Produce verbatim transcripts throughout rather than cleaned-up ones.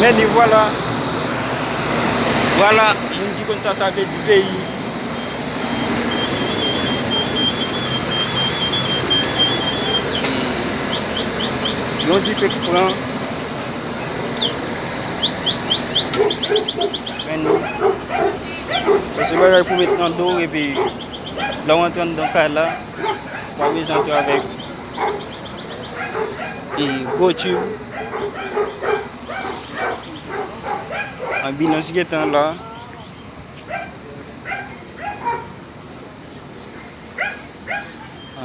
Men li, vwala. Vwala, moun ki konn sa sa vle di peyi. Yon dife k pran. Men li. Sa se bagay pou met nan do w, epi lè w antre anndan kay la, w ap bezwen antre avèk e gwo tib. Anbilans gentan la.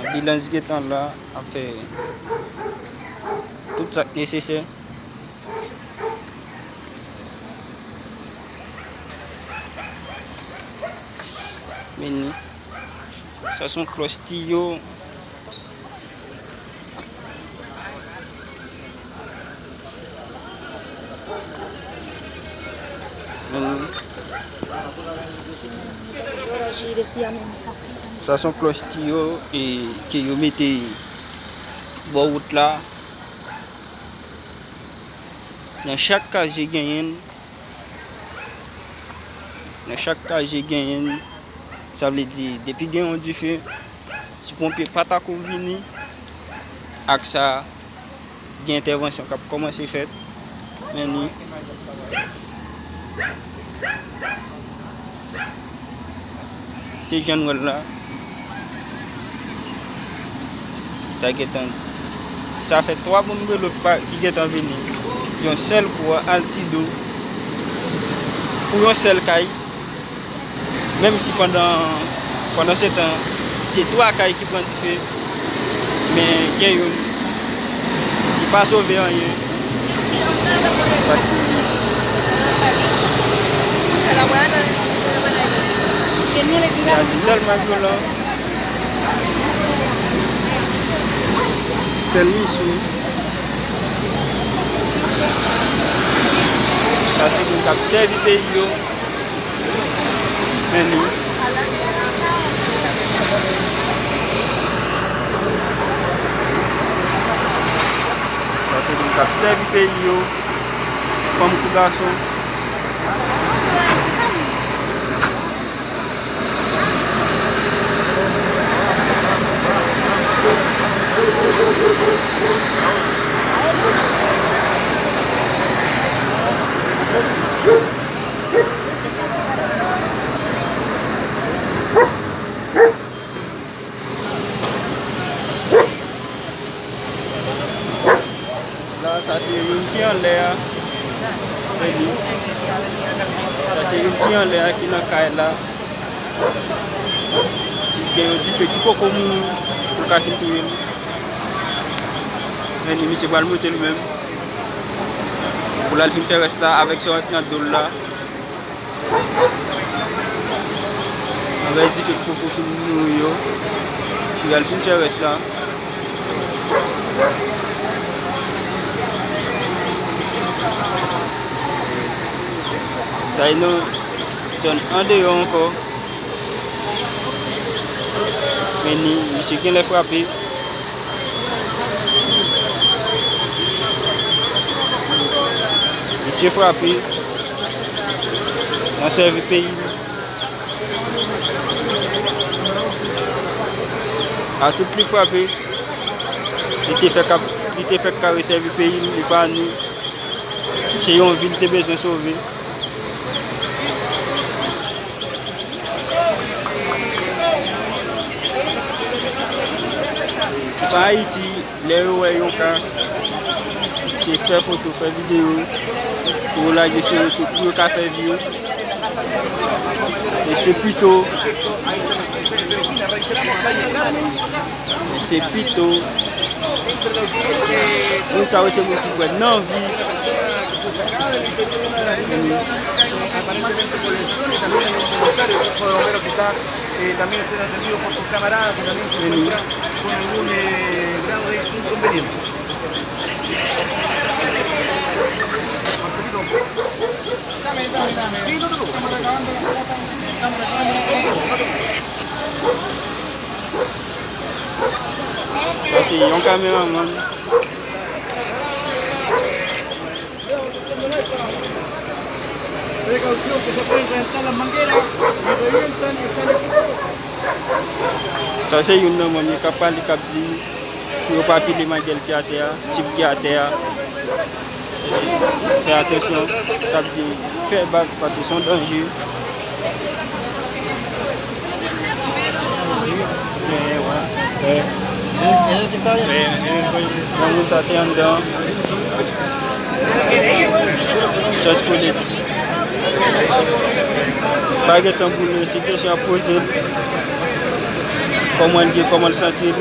Anbilans gentan la ap fè tout sa k nesesè. Men sa se yon klòch tiyo. Men sa se yon klòch tiyo e ke yo mete bò wout la. Nan chak kaje genyen, nan chak kaje genyen, sa vle di, depi gen yon dife, si ponpye pa ta ko vini, ak sa, gen entèvansyon k ap kòmanse fèt. Men li. Se jan n wè l la. Sa gentan, sa fè twa moun rele pa, ki gentan vini. Yon sèl kou a Altido. Pou yon sèl kay. Menm si pandan, pandan se tan, se twa kay ki pran dife. Men gen youn ki pa sove anyen. Paske sa te tèlman vyolan. Pèmisyon. Sa se moun k ap sèvi peyi yo. Men nou. Sa se moun k ap sèvi peyi yo. Fanm kou gason. La, sa se youn ki anlè a. Men li. Sa se youn ki anlè a, ki nan kay la. Si gen yon dife ki poko mouri, pou l ka fin touye l. Men li, misye pral monte li menm. Pou l al fin fè rès la avèk sa k nan do l la. Anrèjistre poko sou moun yo. Pou y al fin fè rès la. Sa e nan zòn andeyò ankò. Men ni, misye genlè frape. Misye frape nan sèvi peyi l. A tout li frape, li te fèk ap, li te fèk kare sèvi peyi l, li pa nou. Se yon vi l te bezwen sove. Se pa Ayiti, lè yo wè yon ka, se fè foto, fè videyo, pou yo lage sou YouTube, pou yo ka fè vi yo. E se pito, e se pito, moun sa yo se moun ki kwè nan vi. Con algún eh, grave inconveniente. Marcelito. Sí, no te preocupes. Sa se yon kameramann. Sa se youn nan manm yo k ap pale, k ap di pou yo pa pile manguèl ki atè a, tib ki atè a. Fè atansyon, k ap di fè bak, paske se yon danje. Yon moun sa te anndan. Chans pou li. Pa gen tan pou li, se kesyon ap poze l. Kòman l ye, kòman l santi l.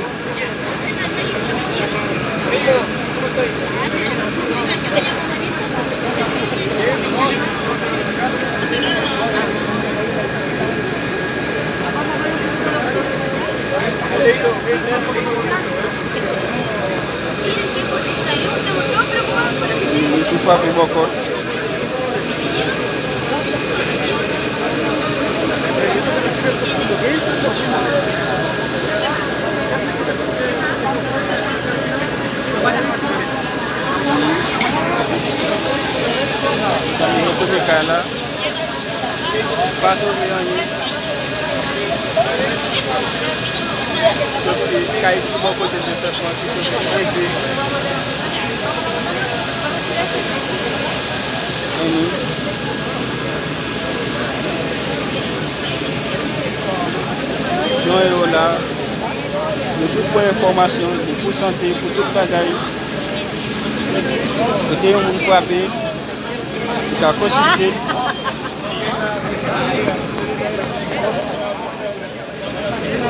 Misye frape bò kò. Sa se premye kay la. Pa sove anyen. Sòf ke kay ki bò kote de sèpman ki sove enpe. Anyen. Jan yo la, nou tout pran enfòmasyon, li pou sante, pou tout bagay. Kote yon moun frape, ou ka konsilte l.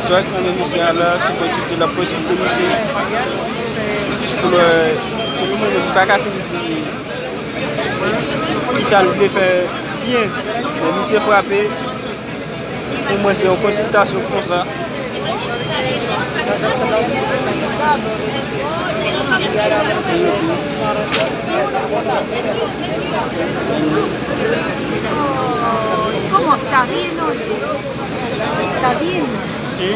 Swa k nan men misye a la, se konsilte l ap konsilte misye. Jis pou lè, se nou menm, nou pa ka fin di kisa l vle fè byen. Men misye frape, pou mwen, se yon konsiltasyon konsa. Se yo tou. Comment? T'as rien osé? T'as rien? Si.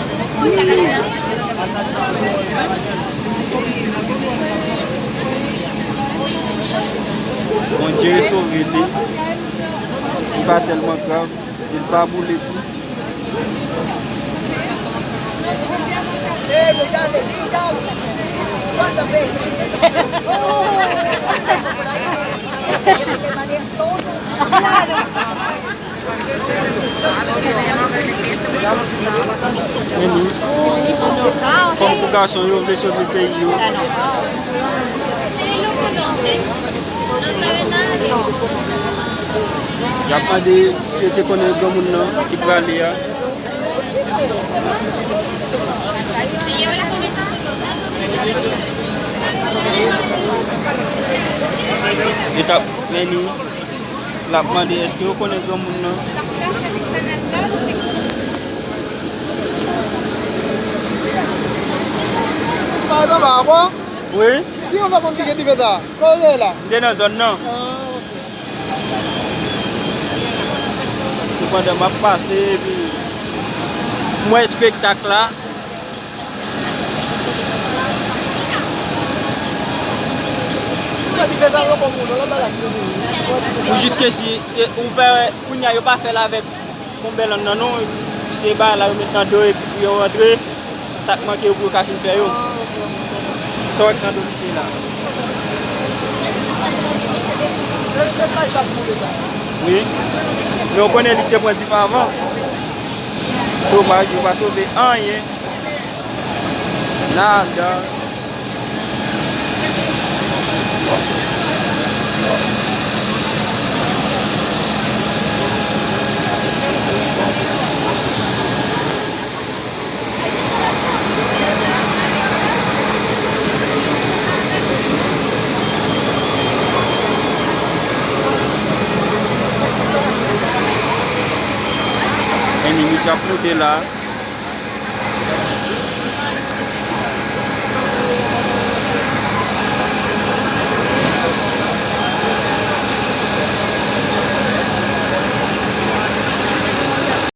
Bondye sove li. Li pa tèlman grav. Li pa boule tou. Men li, fanm kou gason, yo vle sove peyi yo. Y ap mande si yo te konnen granmoun nan ki prale a. Yo t ap mennen. L ap mande èske yo konnen granmoun nan. Wi. Ki yon fè konn ki gen dife sa? Kote w ye la? M te nan zòn nan. Ah, ok. Sepandan, m ap pase, epi m wè espektak la. Pou jiske si, se, ou pa wè, kounye a, yo pa fè l avèk konbèlann nan non, se bagay la yo met nan do epi pou yo rantre, sa k manke yo pou yo ka fin fè yo. Sa w wè k nan do misye la. Wi. Men w konnen li te pran dife avan. Domaj, yo pa sove anyen. Nada. Enmi misye ap moute la.